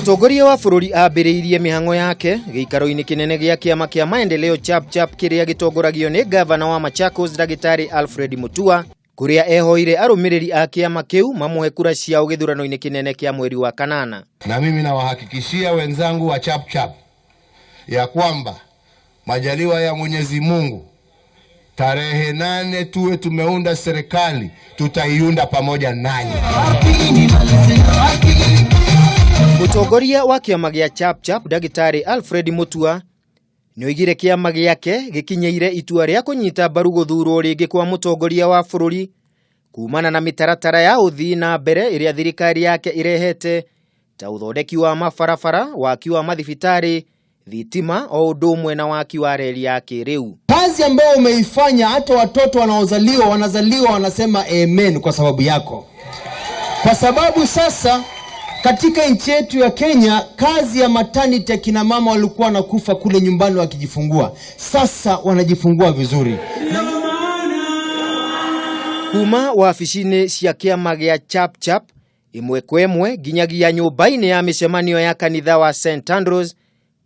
Mũtongoria wa bũrũri ambĩrĩirie mĩhang'o yake gĩikaro-inĩ kĩnene gĩa kĩama kĩa Maendeleo Chapchap kĩrĩa gĩtongoragio nĩ ngavana wa Machakos Ndagĩtarĩ Alfred Mutua, kũrĩa ehoire arũmĩrĩri a kĩama kĩu mamũhe kura ciao gĩthurano-inĩ kĩnene kĩa mweri wa kanana. Na mimi nawahakikishia wenzangu wa Chapchap ya kwamba majaliwa ya Mwenyezi Mungu tarehe 8 tuwe tumeunda serikali, tutaiunda pamoja nanyi. Mũtongoria wa kĩama gĩa Chapchap Ndagĩtarĩ Alfred Mutua nĩoigire kĩama gĩake gĩkinyĩire itua rĩa kũnyita mbaru gũthurwo rĩngĩ kwa mũtongoria wa bũrũri kumana na mĩtaratara ya ũthii na mbere ĩrĩa thirikari yake ĩrehete ta ũthondeki wa mabarabara, waki wa mathibitarĩ, thitima o ũndũ ũmwe na waki wa reli ya kĩrĩu. Kazi ambayo umeifanya, hata watoto wanaozaliwa wanazaliwa wanasema amen kwa sababu yako, kwa sababu sasa katika nchi yetu ya Kenya kazi ya maternity ya kina mama walikuwa wanakufa kule nyumbani wakijifungua, sasa wanajifungua vizuri. Kuma wabici-inĩ cia kĩama gĩa Chapchap ĩmwe kwa ĩmwe nginyagia nyũmba-inĩ ya mĩcemanio ya kanitha wa St Andrews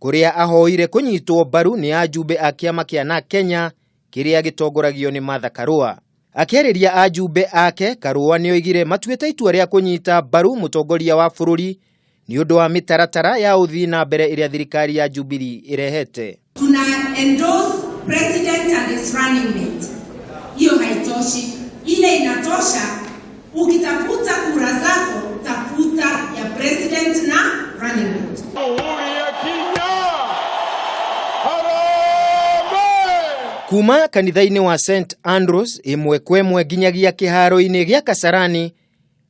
kũrĩa ahoire kũnyitwo mbaru nĩ ajumbe a kĩama kĩa na Kenya kĩrĩa gĩtongoragio nĩ Martha Karua. Akĩarĩria ajumbe ake, Karua nĩoigire matuĩte itua rĩa kũnyita mbaru mũtongoria wa bũrũri nĩ ũndũ wa mĩtaratara ya ũthii na mbere ĩrĩa thirikari ya Jubilee ĩrehete. Tuna endorse president and his running mate. Hiyo haitoshi, ile inatosha. Ukitafuta kura zako, tafuta ya president na running mate. Kuma kanitha-inĩ wa St Andrews ĩmwe kwa ĩmwe nginyagia kĩharo-inĩ gĩa Kasarani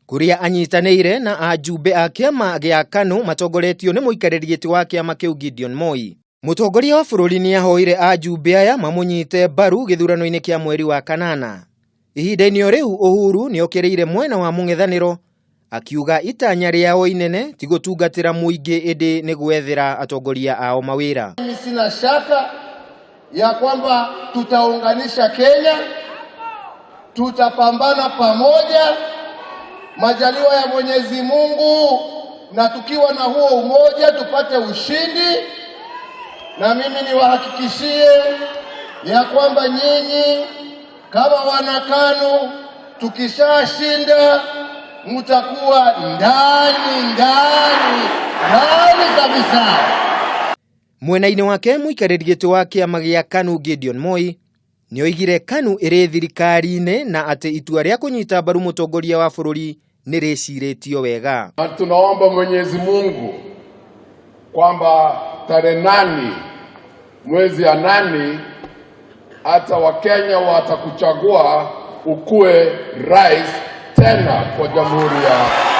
kũrĩa anyitanĩire na ajumbe a kĩama gĩa KANU matongoretio nĩ mũikarĩri gĩtĩ wa kĩama kĩu Gideon Moi. Mũtongoria wa bũrũri nĩ ahoire ajumbe aya mamũnyite mbaru gĩthurano-inĩ kĩa mweri wa kanana. Ihinda-inĩ o rĩu Uhuru nĩ okĩrĩire mwena wa mũng'ethanĩro akiuga itanya rĩao inene ti gũtungatĩra mũingĩ ĩndĩ nĩ gwethera atongoria ao mawĩra. Mimi sina shaka ya kwamba tutaunganisha Kenya, tutapambana pamoja, majaliwa ya Mwenyezi Mungu, na tukiwa na huo umoja tupate ushindi. Na mimi niwahakikishie ya kwamba nyinyi kama wanakanu tukishashinda mtakuwa ndani ndani ndani kabisa. Mwena-inĩ wake mũikarĩri gĩtĩ wa kĩama gĩa KANU Gideon Moi nĩoigire KANU ĩrĩ thirikari-inĩ na atĩ itua rĩa kũnyita mbaru mũtongoria wa bũrũri nĩ rĩcirĩtio wega. Na tunaomba Mwenyezi Mungu kwamba tarehe 8 mwezi ya 8 hata Wakenya watakuchagua ukuwe rais tena kwa jamhuri ya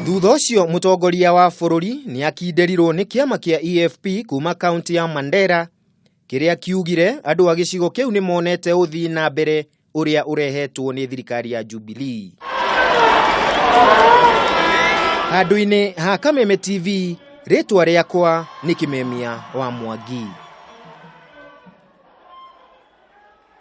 Thutha ũcio mũtongoria wa bũrũri nĩ akindĩrirwo nĩ kĩama kĩa EFP kuma kaunti ya Mandera kĩrĩa kiugire andũ a gĩcigo kĩu nĩ monete ũthii na mbere ũrĩa ũrehetwo nĩ thirikari ya Jubilee. Handũ-inĩ ha Kameme TV, rĩtwa rĩakwa nĩ Kĩmemia wa Mwangi.